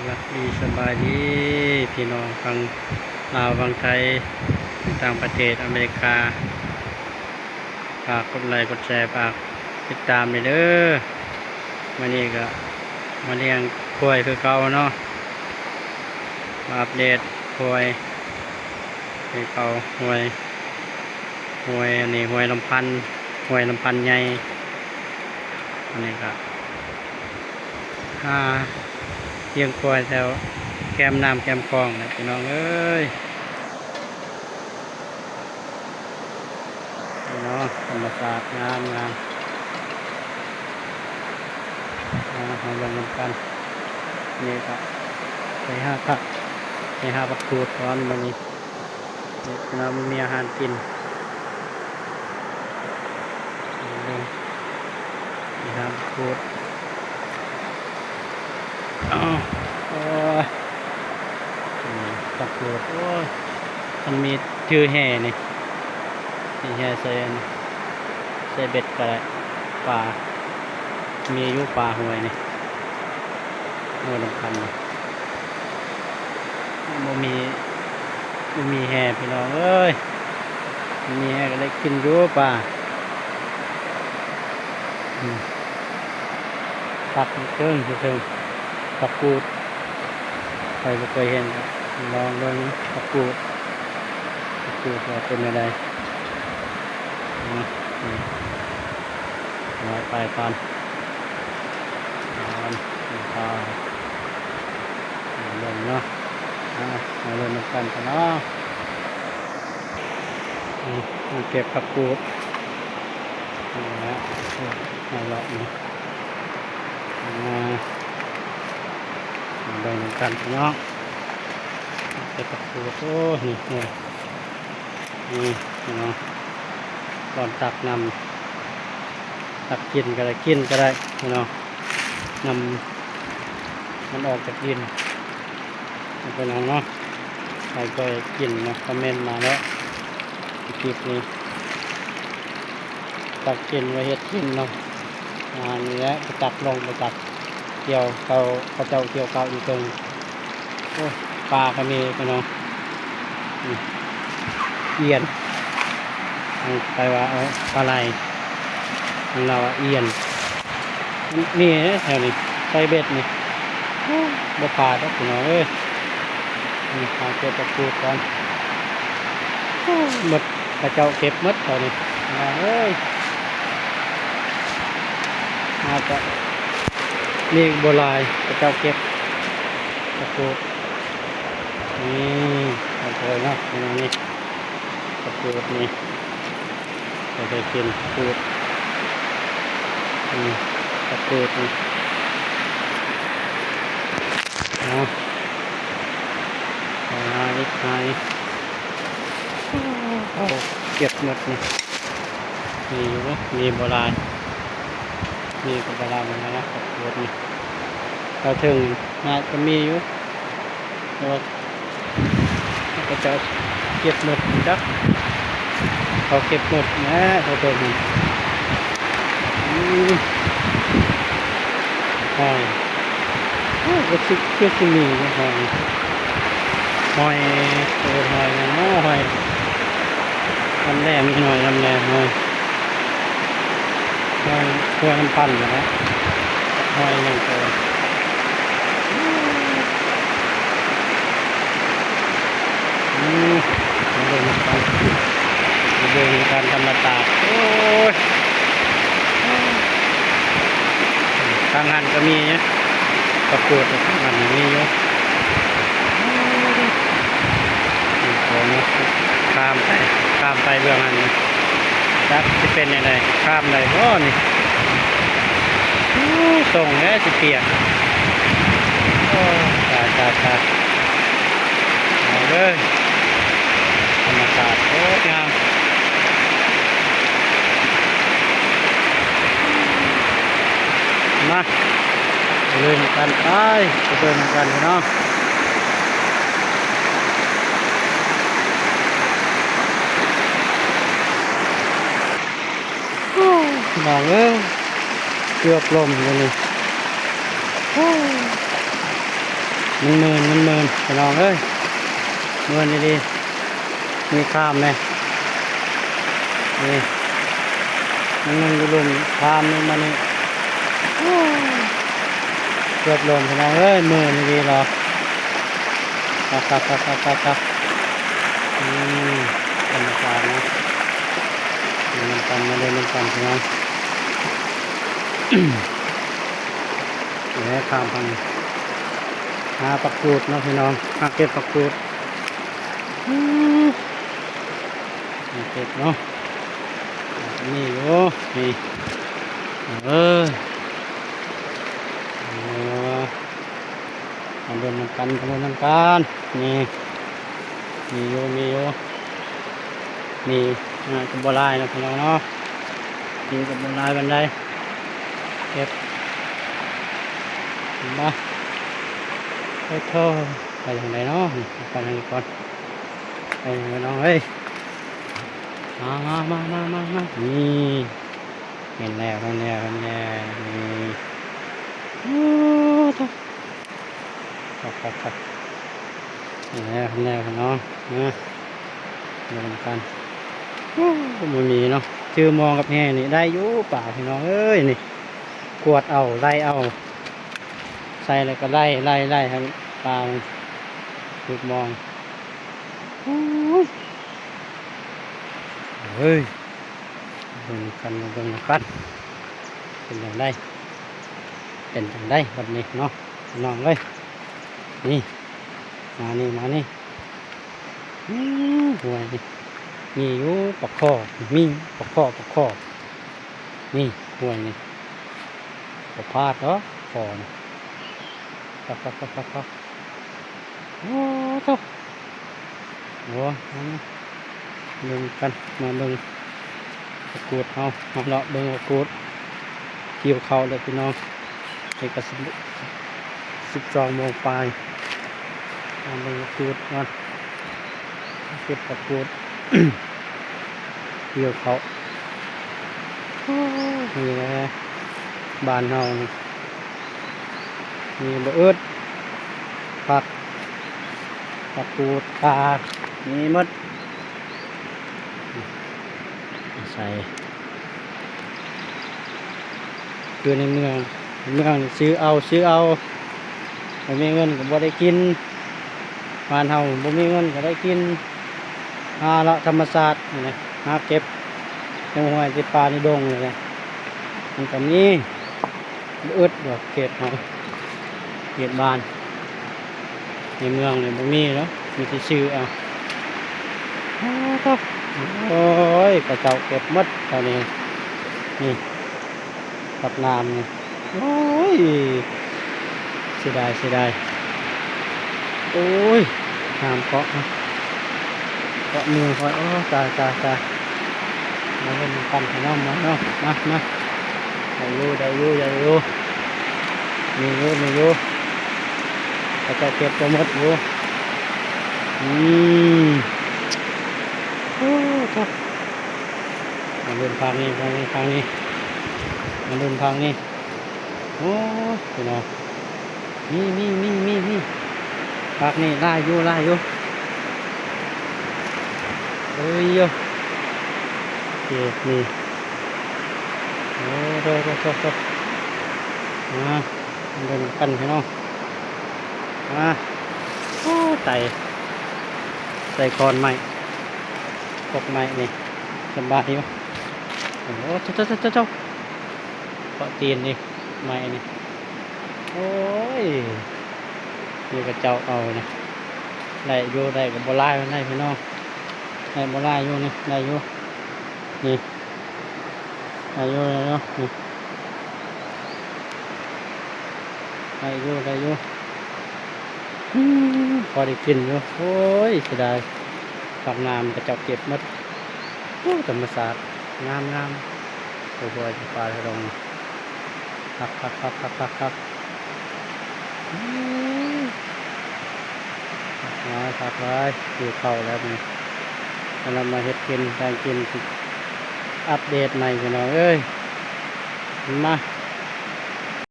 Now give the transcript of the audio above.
ສະບາຍດີພີ່ນ້ອງຝັ່ງລາວ ຝັ່ງໄທ ຢູ່ຕ່າງປະເທດ ອາເມລິກາ. ຝາກກົດໄລກົດແຊ ຝາກຕິດຕາມແດ່ເດີ. ມື້ນີ້ກະມາລ້ຽງຄວາຍຄືເກົ່າເນາະ ມາອັບເດດຄວາຍຄືເກົ່າ. ຫ້ວຍ ຫ້ວຍ ອັນນີ້ຫ້ວຍລຳພັນ ຫ້ວຍລຳພັນໃຫຍ່. ອັນນີ້ກະຫາລ້ຽງຄວາຍແຖວແຄມນ້ຳແຄມຄອງແຫຼະພີ່ນ້ອງເອີຍ. ນີ້ເນາະ ທຳມະຊາດງາມໆ. ມາເຮົາເບິ່ງນຳກັນ. ນີ້ກະໄປຫາຜັກ ໄປຫາຜັກກູດກ່ອນມື້ນີ້. ນີ້ພີ່ນ້ອງ ມັນມີອາຫານກິນ. ເບິ່ງ ໄປຫາຜັກກູດ. ອ້າວ ໂອ້ຍ ອືມ ຜັກກູດ. ໂອ້ຍ ມັນມີຖືແຫນີ້ ຖືແຫໃສ່ອັນ ໃສ່ເບັດກະໄດ້ ປາ ມີຢູ່ປາຫ້ວຍນີ້ ຫ້ວຍລຳພັນນີ້. ບໍ່ມີ ບໍ່ມີແຫພີ່ນ້ອງເອີຍ ມີແຫກະໄດ້ກິນຢູ່ປາ. ອືມ ຜັກເທິງ ເທິງ ຜັກກູດ ໃຜບໍ່ເຄີຍເຫັນກະລອງເບິ່ງຜັກກູດ ຜັກກູດວ່າເປັນແນວໃດ. ອືມ ນີ້ ມາໄປກ່ອນ ກ່ອນ ມາເບິ່ງເນາະ. ເອົາ ມາເບິ່ງນຳກັນເນາະ. ອືມ ມາເກັບຜັກກູດ ນີ້ແຫຼະ ມາເລາະນີ້ ມາ ມາເບິ່ງນຳກັນເນາະ ເກັບຜັກກູດ. ໂອ້ ນີ້ ນີ້ ນີ້ເນາະ ບ່ອນຕັກນ້ຳ ຕັກກິນກະໄດ້ ກິນກະໄດ້ພີ່ນ້ອງ. ນ້ຳມັນອອກຈາກດິນ ພີ່ນ້ອງເນາະ. ໃຜເຄີຍກິນເນາະ ຄອມເມັນມາເນາະ ຄລິບນີ້ ຕັກກິນໄວ້ເຮັດກິນເນາະ. ອ່າ ນີ້ແຫຼະ ໄປຕັກລົງ ໄປຕັກກ່ຽວເຂົ້າ ເຂົາເຈົ້າກ່ຽວເຂົ້າຢູ່ເທິງ. ໂອ້ຍ ປາກະມີພີ່ນ້ອງ. ອືມ ອ່ຽນ ທາງໄປວ່າ ເອີ ປາໄຫຼ ທາງລາວວ່າອ່ຽນ. ມັນມີເດ້ແຖວນີ້ ໃສ່ເບັດນີ້ ໂອ້ ບໍ່ພາດດອກພີ່ນ້ອງເອີຍ. ນີ້ ຫາເກັບຜັກກູດກ່ອນ. ໂອ້ ໝົດ ເຂົາເຈົ້າເກັບໝົດແຖວນີ້ພີ່ນ້ອງເອີຍ. ອາດຈະມີບໍ່ຫຼາຍ ເຂົາເຈົ້າເກັບຜັກກູດ. ນີ້ ເອົາເລີຍເນາະ ນີ້ ນີ້ ຜັກກູດນີ້ ຈະໄດ້ກິນຜັກກູດ. ນີ້ ຜັກກູດນີ້ ເອົາ ເອົາຫາເຮັດຫາ ເອົາເກັບໝົດນີ້. ມີຢູ່ ມີບໍ່ຫຼາຍ ມີກະບໍ່ຫຼາຍນະ ຜັກກູດນີ້. ແຖວເທິງອາດຈະມີຢູ່ ແຕ່ວ່າເຂົາເຈົ້າເກັບໝົດ ຈັກ ເຂົາເກັບໝົດແຫຼະ ເຂົາເຈົ້າ. ອືມ ຫອຍ ໂອ້ ກະຊິ ກະຊິມີຫອຍ ຫອຍ ເອີ ຫອຍຫຍັງເນາະ ຫອຍ ລຳແລ ມີຫອຍລຳແລ ຫອຍ ຫອຍ ຫອຍລຳພັນຫັ້ນແຫຼະ ຫອຍຫຍັງກະ ອືມ ມາເບິ່ງນຳກັນ ມາເບິ່ງນຳກັນ ທຳມະຊາດ. ໂອ້ຍ ທາງຫັ້ນກະມີຢູ່ ປາກົດທາງຫັ້ນມີຢູ່. ຂ້າມໄປ ຂ້າມໄປເບື້ອງຫັ້ນ ຈັກຊິເປັນແນວໃດ ຂ້າມໄດ້ບໍ່ນີ້? ໂອ້ ສົ່ງແລ້ວຊິປຽກ. ໂອ້ ຕາຍ ຕາຍ ຕາຍ ເອົາເລີຍ ທຳມະຊາດໂຄດງາມ. ມາ ໄປເລີຍນຳກັນ ໄປ ໄປເບິ່ງນຳກັນພີ່ນ້ອງ. ໂອ້ ພີ່ນ້ອງເອີຍ ເກືອບລົ້ມຢູ່ນີ້. ໂອ້ ມັນມື່ນ ມັນມື່ນ ພີ່ນ້ອງເອີຍ ມື່ນອີ່ຫຼີ. ນີ້ຂ້າມແດ່ ນີ້ ມັນ ມັນຢູ່ລຸ່ມ ຂ້າມນີ້ມານີ້ ໂອ້ຍ ເກືອບລົ້ມ ພີ່ນ້ອງເອີຍ ມື່ນອີ່ຫຼີເນາະ. ຄັກໆໆໆໆ ອືມ ທຳມະຊາດເນາະ ມານຳກັນ ມາເດີນນຳກັນ ພີ່ນ້ອງ. ແລ້ວຂ້າມໄປຫາຜັກກູດເນາະ ພີ່ນ້ອງ ຫາເກັບຜັກກູດ ອືມ ຫາເກັບເນາະ ນີ້ຢູ່ ນີ້ ເອີ ເອີ ມາເບິ່ງນຳກັນ ມາເບິ່ງນຳກັນ ນີ້ ມີຢູ່ ມີຢູ່ ມີ ອ່າ ກໍບໍ່ຫຼາຍເນາະ ພີ່ນ້ອງເນາະ ມີກໍບໍ່ຫຼາຍປານໃດ ເກັບມາ ໂອ້ໂທ້ ໄປທາງໃດເນາະ ໄປທາງນີ້ກ່ອນ ໄປ ພີ່ນ້ອງເອີຍ ມາ ມາ ນີ້ ເຫັນແລ້ວ ເຫັນແລ້ວ ເຫັນແລ້ວ ນີ້ ໂອ້ໂທ້ ຄັກໆໆ ເຫັນແລ້ວ ເຫັນແລ້ວ ພີ່ນ້ອງ ມາ ເບິ່ງນຳກັນ ໂອ້ ບໍ່ມີເນາະ ຖືມອງກັບແຫນີ້ໄດ້ຢູ່ປາ ພີ່ນ້ອງເອີຍ ນີ້ ກວດເອົາ ໄລ່ເອົາ ໃສ່ແລ້ວກໍໄລ່ ໄລ່ ໄລ່ໃຫ້ປາມັນຖືກມອງ ໂອ້ຍ ເຮີ້ຍ ເບິ່ງນຳກັນ ມາເບິ່ງນຳກັນ ເປັນຈັ່ງໃດ ເປັນຈັ່ງໃດບັດນີ້ເນາະ ພີ່ນ້ອງເອີຍ ນີ້ ມານີ້ ມານີ້ ອືມ ຫ້ວຍນີ້ ມີຢູ່ປາຄໍ່ ມີປາຄໍ່ ປາຄໍ່ ນີ້ ຫ້ວຍນີ້ ບໍ່ພາດດອກ ຄໍ່ນີ້ ຄັກໆໆໆ ໂອ້ໂທ້ ໂອ້ ມາເບິ່ງກັນ ມາເບິ່ງຜັກກູດເຮົາ ມາເລາະເບິ່ງຜັກກູດ ກ່ຽວເຂົ້າແລ້ວ ພີ່ນ້ອງ ນີ້ກໍສິບ ສິບສອງໂມງປາຍ ມາເບິ່ງຜັກກູດກ່ອນ ເກັບຜັກກູດ ກ່ຽວເຂົ້າ ໂອ້ ນີ້ແຫຼະ ບ້ານເຮົານີ້ ມີບໍ່ອຶດ ຜັກ ຜັກກູດ ປາ ມີໝົດ ອາໄສ ຄືໃນເມືອງ ເມືອງນີ້ຊື້ເອົາ ຊື້ເອົາ ບໍ່ມີເງິນກໍບໍ່ໄດ້ກິນ ບ້ານເຮົາບໍ່ມີເງິນກໍໄດ້ກິນ ຫາເລາະທຳມະຊາດນີ້ແຫຼະ ຫາເກັບໃນຫ້ວຍ ໃນປ່າ ໃນດົງນີ້ແຫຼະ ມັນກໍມີ ບໍ່ອຶດດອກເຂດເຮົາ ເຂດບ້ານ ໃນເມືອງນີ້ບໍ່ມີເນາະ ມີແຕ່ຊື້ເອົາ ໂອ້ໂທ້ ໂອ້ຍ ເຂົາເຈົ້າເກັບໝົດຕອນນີ້ ນີ້ ບັກໜາມນີ້ ໂອ້ຍ ເສຍດາຍ ເສຍດາຍ ໂອ້ຍ ໜາມເກາະ ເກາະມືຂ້ອຍ ໂອ້ ຕາຍ ຕາຍ ຕາຍ ມາເບິ່ງນຳກັນ ພີ່ນ້ອງ ມາເນາະ ມາ ມາ ໄດ້ຢູ່ ໄດ້ຢູ່ ໄດ້ຢູ່ ມີຢູ່ ມີຢູ່ ເຂົາເຈົ້າເກັບບໍ່ໝົດຢູ່ ອືມ ໂອ້ ໂທ້ ມາເບິ່ງພາກນີ້ ມາເບິ່ງພາກນີ້ ມາເບິ່ງພາກນີ້ ໂອ້ຍ ພີ່ນ້ອງ ມີ ມີ ມີ ມີ ມີ ພາກນີ້ຫຼາຍຢູ່ ຫຼາຍຢູ່ ເອີຍ ເຂດນີ້ ໂອ້ ໂທ້ ໂທ້ ໂທ້ ໂທ້ ມາເບິ່ງກັນ ພີ່ນ້ອງ ມາ ໂອ້ ໄຕ ໃສ່ຂອນໄມ້ ກົກໄມ້ນີ້ ສະບາຍຢູ່ ໂອ້ ເຈົ້າ ເຈົ້າ ເຈົ້າ ເຈົ້າ ເກາະຕີນນີ້ ໄມ້ນີ້ ໂອ້ຍ ນີ້ເຂົາເຈົ້າເອົານະ ໄດ້ຢູ່ ໄດ້ກໍບໍ່ຫຼາຍປານໃດ ພີ່ນ້ອງ ໄດ້ບໍ່ຫຼາຍຢູ່ນີ້ ໄດ້ຢູ່ ນີ້ ໄດ້ຢູ່ ໄດ້ຢູ່ ນີ້ ໄດ້ຢູ່ ໄດ້ຢູ່ ອືມ ພໍໄດ້ກິນຢູ່ ໂອ້ຍ ເສຍດາຍ ພາກໜາມເຂົາເຈົ້າເກັບໝົດ ໂອ້ ທຳມະຊາດ ງາມໆ ໂອ້ໂຫ ປ່າທະດົງ ຄັກໆໆໆ ອືມ ຄັກຫຼາຍ ຄັກຫຼາຍ ຫິວເຂົ້າແລ້ວນີ້ ກຳລັງມາເຮັດກິນ ການກິນ ອັບເດດໃໝ່ ພີ່ນ້ອງເອີຍ ມາ.